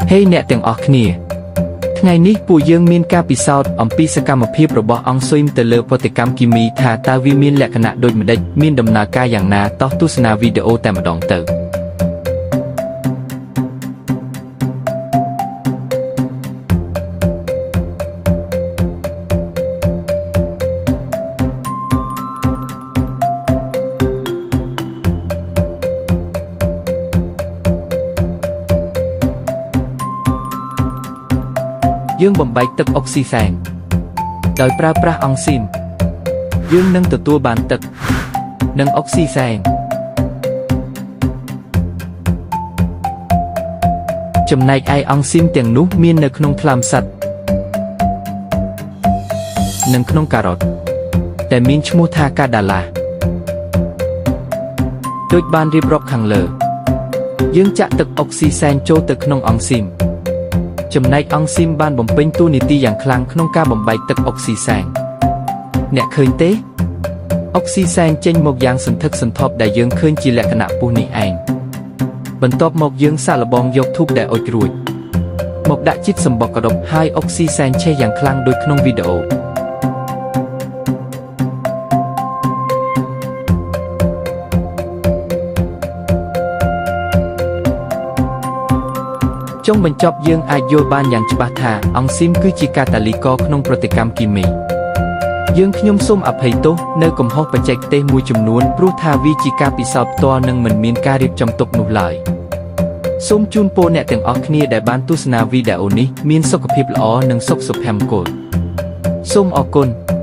ហេអ្នកទាំងអស់គ្នាថ្ងៃនេះពួកយើងមានការពិសោធន៍អំពីសកម្មភាពរបស់អង់ស៊ុយមទៅលើប្រតិកម្មគីមីថាតើវាមានលក្ខណៈដូចម្តេចមានដំណើរការយ៉ាងណាតោះទស្សនាវីដេអូតែម្ដងទៅ យើងបំបែកទឹកអុកស៊ីសែនដោយប្រើប្រាស់អង់ស៊ីមយើងនឹងទទួលបានទឹកនិងអុកស៊ីសែនចំណែកឯអង់ស៊ីមទាំងនោះមាននៅក្នុងថ្លើមសត្វនិងក្នុងការ៉ុតដែលមានឈ្មោះថាកាដាឡាដូចបានរៀបរាប់ខាងលើ យើងចាក់ទឹកអុកស៊ីសែនចូលទៅក្នុងអង់ស៊ីម ចំណែកអង់ស៊ីមបានបំពេញតួនាទីយ៉ាងខ្លាំងក្នុងការបំបែកទឹកអុកស៊ីសែនអ្នកឃើញទេអុកស៊ីសែនចេញមកយ៉ាងសន្ធឹកសន្ធាប់ដែលយើងឃើញជាលក្ខណៈពុះនេះឯងបន្ទាប់មកយើងសាកល្បងយកធូបដែលអុជរួចមកដាក់ជិតសម្បុកក្តុបហើយអុកស៊ីសែនឆេះយ៉ាងខ្លាំងដូចក្នុងវីដេអូចុងបញ្ចប់យើងអាចយល់បានយ៉ាងច្បាស់ថាអង់ស៊ីមគឺជាកាតាលីករក្នុងប្រតិកម្មគីមីយើងខ្ញុំសូមអភ័យទោសនៅកំហុសបច្ចេកទេសមួយចំនួនព្រោះថាវាជាការពិសោធន៍ផ្ទាល់និងមិនមានការរៀបចំទុកនោះឡើយសូមជូនពរអ្នកទាំងអស់គ្នាដែលបានទស្សនាវីដេអូនេះមានសុខភាពល្អនិងសុខសុភមង្គលសូមអរគុណ។